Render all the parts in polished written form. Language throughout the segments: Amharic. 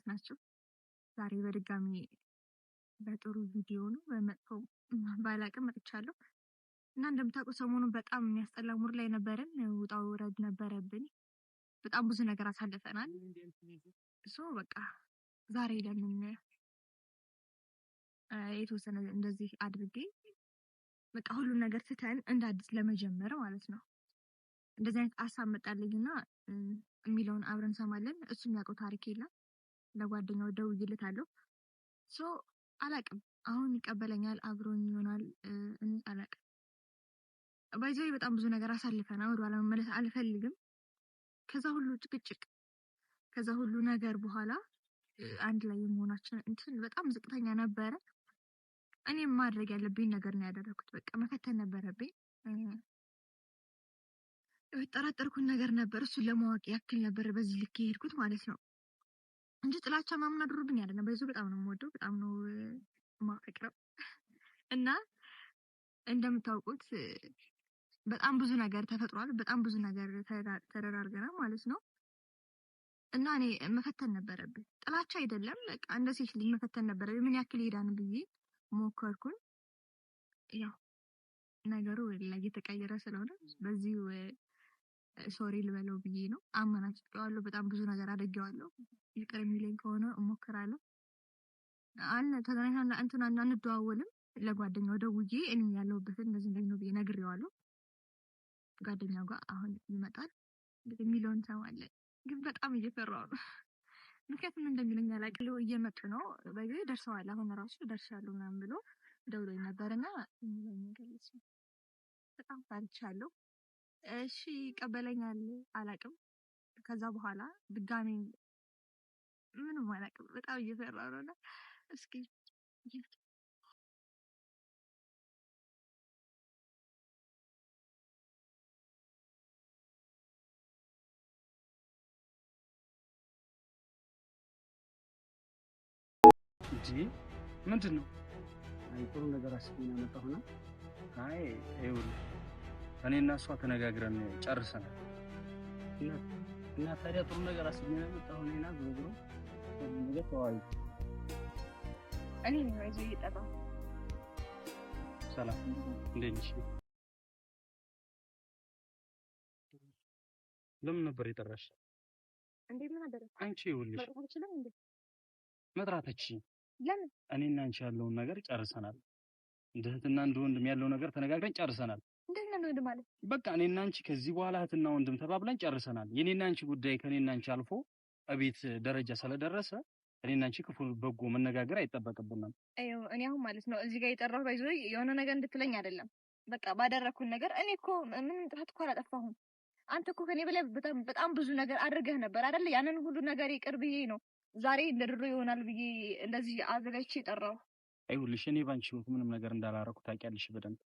እንዴት ናችሁ? ዛሬ በድጋሚ በጥሩ ቪዲዮ ነው፣ በመጥፎ ባላቅም መጥቻለሁ። እና እንደምታውቁት ሰሞኑን በጣም የሚያስጠላ mood ላይ ነበርን። ውጣ ውረድ ነበረብን። በጣም ብዙ ነገር አሳልፈናል። So በቃ ዛሬ ለምን የተወሰነ እንደዚህ አድርጌ በቃ ሁሉም ነገር ትተን እንደ አዲስ ለመጀመር ማለት ነው። እንደዚህ አይነት ሀሳብ መጣልኝና የሚለውን አብረን እንሰማለን። እሱ የሚያውቀው ታሪክ የለም። ለጓደኛው ደውዬለታለሁ። So አላቅም፣ አሁን ይቀበለኛል፣ አብሮኝ ይሆናል። እኔ አላቅም። By the way በጣም ብዙ ነገር አሳልፈናል። ወደኋላ መመለስ አልፈልግም። ከዛ ሁሉ ጭቅጭቅ፣ ከዛ ሁሉ ነገር በኋላ አንድ ላይ የመሆናችን እንትን በጣም ዝቅተኛ ነበረ። እኔም ማድረግ ያለብኝ ነገር ነው ያደረኩት። በቃ መፈተን ነበረብኝ። የጠራጠርኩት ነገር ነበር። እሱን ለማወቅ ያክል ነበር በዚህ ልክ የሄድኩት ማለት ነው እንጂ ጥላቻ ምናምን አድሮብኝ አይደለም። በዚሁ በጣም ነው የምወደው፣ በጣም ነው የማፈቅረው። እና እንደምታውቁት በጣም ብዙ ነገር ተፈጥሯል። በጣም ብዙ ነገር ተደራርገናል ማለት ነው። እና እኔ መፈተን ነበረብኝ። ጥላቻ አይደለም፣ በቃ እንደ ሴት ልጅ መፈተን ነበረብኝ። ምን ያክል ይሄዳን ብዬ ሞከርኩኝ። ያው ነገሩ ላይ እየተቀየረ ስለሆነ በዚሁ sorry ልበለው ብዬ ነው። አመናጭቄዋለሁ። በጣም ብዙ ነገር አድርጌዋለሁ። ይቅር የሚለኝ ከሆነ እሞክራለሁ። አለ ተገናኝተን እንትን አንደዋወልም። ለጓደኛው ደውዬ እኔ ያለሁበትን እንደዚህ እንደዚህ ነው ብዬ ነግሬዋለሁ። ጓደኛው ጋር አሁን ይመጣል፣ እንግዲህ የሚለውን እንሰማለን። ግን በጣም እየፈራሁ ነው። ምክንያቱም እንደሚለኝ አላውቅም። እየመጡ ነው፣ በጊዜ ደርሰዋል፣ አሁን ራሱ ደርሻለሁ ምናምን ብሎ ደውሎኝ ነበርና የሚለኝ ነገር በጣም ፈርቻለሁ። እሺ ይቀበለኛል አላውቅም። ከዛ በኋላ ድጋሚ ምንም አላውቅም። በጣም እየፈራሁ ነው። እና እስኪ እንጂ ምንድን ነው? አይ ጥሩ ነገር አስቤ ነው ያመጣሁና። አይ ይኸውልህ፣ እኔ እና እሷ ተነጋግረን ጨርሰናል። እና ታዲያ ጥሩ ነገር አስቤ ነው ያመጣሁና ዞሮ ዞሮ ነገር ተወያዩ። እኔ ነው ይዞ እየጠራሁ። ሰላም፣ እንዴት ነሽ? ለምን ነበር የጠራሽ? እንዴ ምን አደረግኩ? አንቺ ይኸውልሽ፣ መጥራት አልችልም እንዴ? መጥራታችን ለምን? እኔ እና አንቺ ያለውን ነገር ጨርሰናል። እንደ እህትና እንደ ወንድም ያለው ነገር ተነጋግረን ጨርሰናል። እንዴት ነው ወንድም ማለት? በቃ እኔና አንቺ ከዚህ በኋላ እህትና ወንድም ተባብለን ጨርሰናል። የኔና አንቺ ጉዳይ ከኔና አንቺ አልፎ እቤት ደረጃ ስለደረሰ እኔና አንቺ ክፉ በጎ መነጋገር አይጠበቅብንም። ይኸው እኔ አሁን ማለት ነው እዚህ ጋር የጠራሁት by the way የሆነ ነገር እንድትለኝ አይደለም። በቃ ባደረግኩት ነገር እኔ እኮ ምንም ጥፋት እኮ አላጠፋሁም። አንተ እኮ ከኔ በላይ በጣም በጣም ብዙ ነገር አድርገህ ነበር አይደል? ያንን ሁሉ ነገር ይቅር ብዬ ነው ዛሬ እንደ ድሮ ይሆናል ብዬ እንደዚህ አዘጋጅቼ የጠራሁ። አይሁልሽ፣ እኔ ባንቺ ህይወት ምንም ነገር እንዳላረኩ ታውቂያለሽ በደንብ።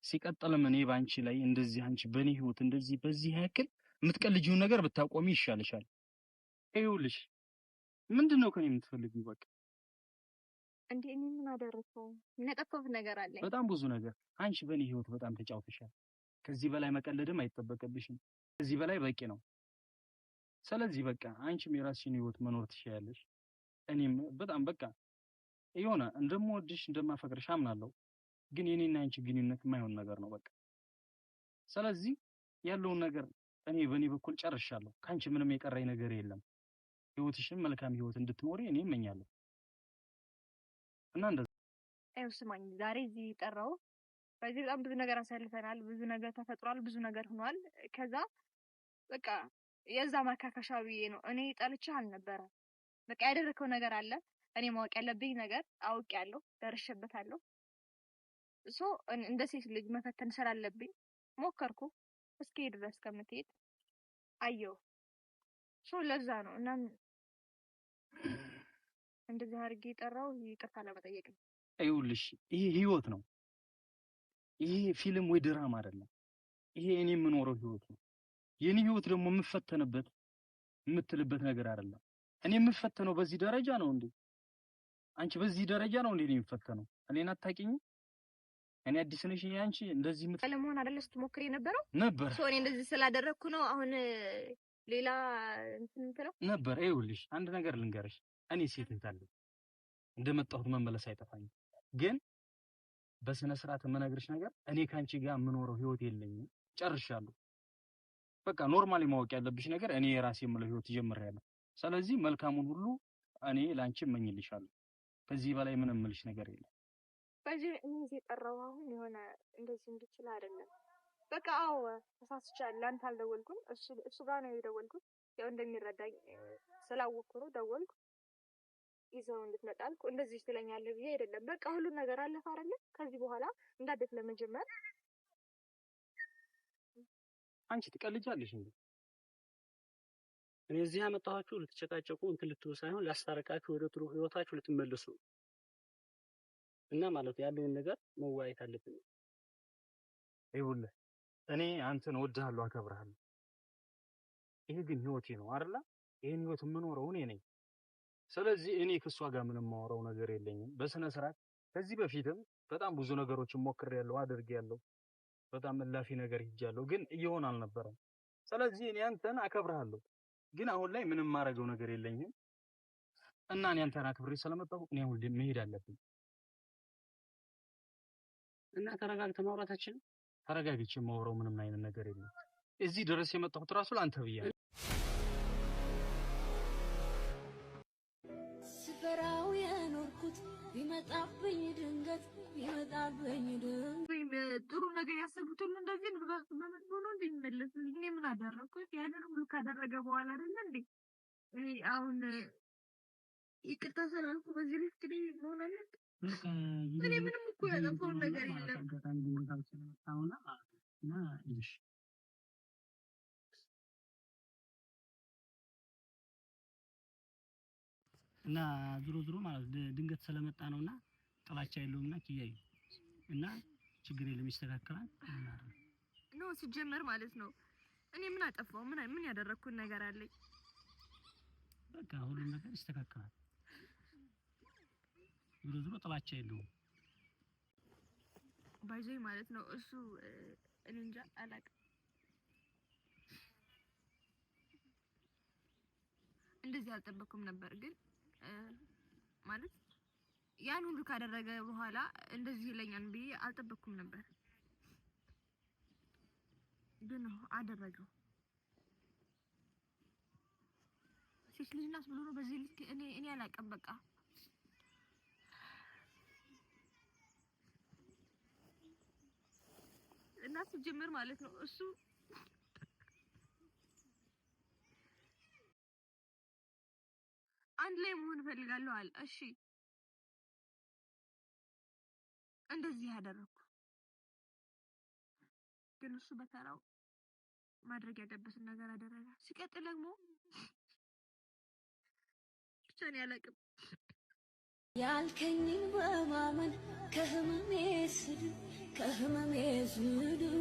ሲቀጥልም እኔ ባንቺ ላይ እንደዚህ፣ አንቺ በእኔ ህይወት እንደዚህ በዚህ ያክል የምትቀልጂውን ነገር ብታቆሚ ይሻልሻል። ይኸውልሽ፣ ምንድን ነው ከኔ የምትፈልጊው? በቃ እንዴ እኔ ምን አደረግኩ? ምን ያጠፋሁት ነገር አለ? በጣም ብዙ ነገር። አንቺ በእኔ ህይወት በጣም ተጫውተሻል። ከዚህ በላይ መቀለድም አይጠበቅብሽም። ከዚህ በላይ በቂ ነው። ስለዚህ በቃ አንቺም የራስሽን ህይወት መኖር ትችያለሽ። እኔም በጣም በቃ የሆነ እንደምወድሽ እንደማፈቅርሽ አምናለሁ። ግን የኔና አንቺ ግንኙነት የማይሆን ነገር ነው በቃ። ስለዚህ ያለውን ነገር እኔ በእኔ በኩል ጨርሻለሁ። ከአንቺ ምንም የቀረኝ ነገር የለም። ህይወትሽን መልካም ህይወት እንድትኖሪ እኔ እመኛለሁ። እና እንደዛ ይኸው ስማኝ፣ ዛሬ እዚህ የጠራው በዚህ በጣም ብዙ ነገር አሳልፈናል። ብዙ ነገር ተፈጥሯል። ብዙ ነገር ሆኗል። ከዛ በቃ የዛ ማካካሻ ብዬ ነው። እኔ ጠልቼህ አልነበረም። በቃ ያደረከው ነገር አለ። እኔ ማወቅ ያለብኝ ነገር አውቄያለሁ፣ ደርሼበታለሁ። So እንደ ሴት ልጅ መፈተን ስላለብኝ ሞከርኩ። እስኪ ድረስ ከምትሄድ አየሁ። So ለዛ ነው እና እንደዚህ አድርጌ የጠራው ይቅርታ ለመጠየቅ ነው። ይኸውልሽ፣ ይሄ ህይወት ነው። ይሄ ፊልም ወይ ድራማ አይደለም። ይሄ እኔ የምኖረው ህይወት ነው። የኔ ህይወት ደግሞ የምፈተንበት የምትልበት ነገር አይደለም። እኔ የምፈተነው በዚህ ደረጃ ነው እንዴ? አንቺ በዚህ ደረጃ ነው እንዴ እኔ የምፈተነው? እኔን አታውቂኝም? እኔ አዲስ ነሽ። አንቺ እንደዚህ ለመሆን አይደለ ስትሞክር የነበረው? ነበር። So እኔ እንደዚህ ስላደረግኩ ነው አሁን ሌላ እንትን የምትለው? ነበር። ይኸውልሽ፣ አንድ ነገር ልንገርሽ። እኔ ሴት እህት አለኝ። እንደመጣሁት መመለስ አይጠፋኝም። ግን በስነ ስርዓት የምነግርሽ ነገር እኔ ከአንቺ ጋር የምኖረው ህይወት የለኝም፣ ጨርሻለሁ። በቃ normally ማወቅ ያለብሽ ነገር እኔ የራሴ የምለው ህይወት ጀምሬያለሁ። ስለዚህ መልካሙን ሁሉ እኔ ላንቺ እመኝልሻለሁ። ከዚህ በላይ ምንም የምልሽ ነገር የለም። በዚህ እኔ እዚህ የጠራው አሁን የሆነ እንደዚህ እንድችል አይደለም። በቃ አዎ ተሳስቻለሁ። ለአንተ አልደወልኩም፣ እሱ ጋር ነው የደወልኩት። ያው እንደሚረዳኝ ስላወቅኩ ነው ደወልኩ። ይዘው እንድትመጣ አልኩ። እንደዚህ ትለኛለህ ብዬ አይደለም። በቃ ሁሉም ነገር አለፈ አይደለ? ከዚህ በኋላ እንዳደት ለመጀመር አንቺ ትቀልጃለሽ እንዴ? እኔ እዚህ ያመጣኋችሁ ልትጨቃጨቁ እንትን ልትሉ ሳይሆን ላስታርቃችሁ፣ ወደ ጥሩ ህይወታችሁ ልትመለሱ ነው። እና ማለት ያለውን ነገር መወያየት አለብን። ይኸውልህ እኔ አንተን እወድሃለሁ፣ አከብርሃለሁ። ይሄ ግን ህይወቴ ነው አይደለ? ይሄን ህይወት የምኖረው እኔ ነኝ። ስለዚህ እኔ ከእሷ ጋር ምንም የማወራው ነገር የለኝም። በስነ ስርዓት ከዚህ በፊትም በጣም ብዙ ነገሮችን ሞክሬያለሁ፣ አድርጌያለሁ። በጣም እላፊ ነገር ሂጃለሁ፣ ግን እየሆነ አልነበረም። ስለዚህ እኔ አንተን አከብርሃለሁ፣ ግን አሁን ላይ ምንም የማደርገው ነገር የለኝም እና እኔ አንተን አክብሬ ስለመጣሁ እኔ አሁን መሄድ አለብኝ። እና ተረጋግተህ ማውራታችን ተረጋግቼ የማወራው ምንም አይነት ነገር የለም። እዚህ ድረስ የመጣሁት እራሱ ለአንተ ብዬ ነው። ስፈራው የኖርኩት ቢመጣብኝ ድንገት ቢመጣብኝ ድንገት ወይም ጥሩ ነገር ያሰቡት ሁሉ እንደዚህ በመጥፎ ነው እንደሚመለስ። እኔ ምን አደረግኩት? ያንን ሁሉ ካደረገ በኋላ አይደለ እንዴ እኔ አሁን ይቅርታ ስላልኩ በዚህ ልክ እኔ መሆን አለብኝ? እኔ ምንም እኮ ያጠፋሁት ነገር የለም። አጋጣሚ ድንገት ስለመጣ ነውና ማለት ነው። እና እሺ እና ዞሮ ዞሮ ማለት ድንገት ስለመጣ ነውና ጥላቻ የለውምና ኪያዩ እና ችግር የለም ይስተካከላል። No ሲጀመር ማለት ነው እኔ ምን አጠፋው? ምን ያደረግኩት ነገር አለኝ? በቃ ሁሉም ነገር ይስተካከላል። ዞሮ ዞሮ ጥላቻ የለውም። ባይዞኝ ማለት ነው እሱ እኔ እንጃ አላውቅም። እንደዚህ አልጠበኩም ነበር፣ ግን ማለት ያን ሁሉ ካደረገ በኋላ እንደዚህ ይለኛል ብዬ አልጠበኩም ነበር፣ ግን አደረገው። ሴት ልጅ ናት ብሎ ነው በዚህ ልክ እኔ አላውቅም። በቃ እና ሲጀመር ማለት ነው እሱ አንድ ላይ መሆን እፈልጋለሁ አለ። እሺ እንደዚህ ያደረኩ፣ ግን እሱ በተራው ማድረግ ያለበትን ነገር አደረገ። ሲቀጥል ደግሞ ብቻ እኔ አላውቅም። ያልከኝን በማመን ከህመሜ ስድን ከህመሜ ስድን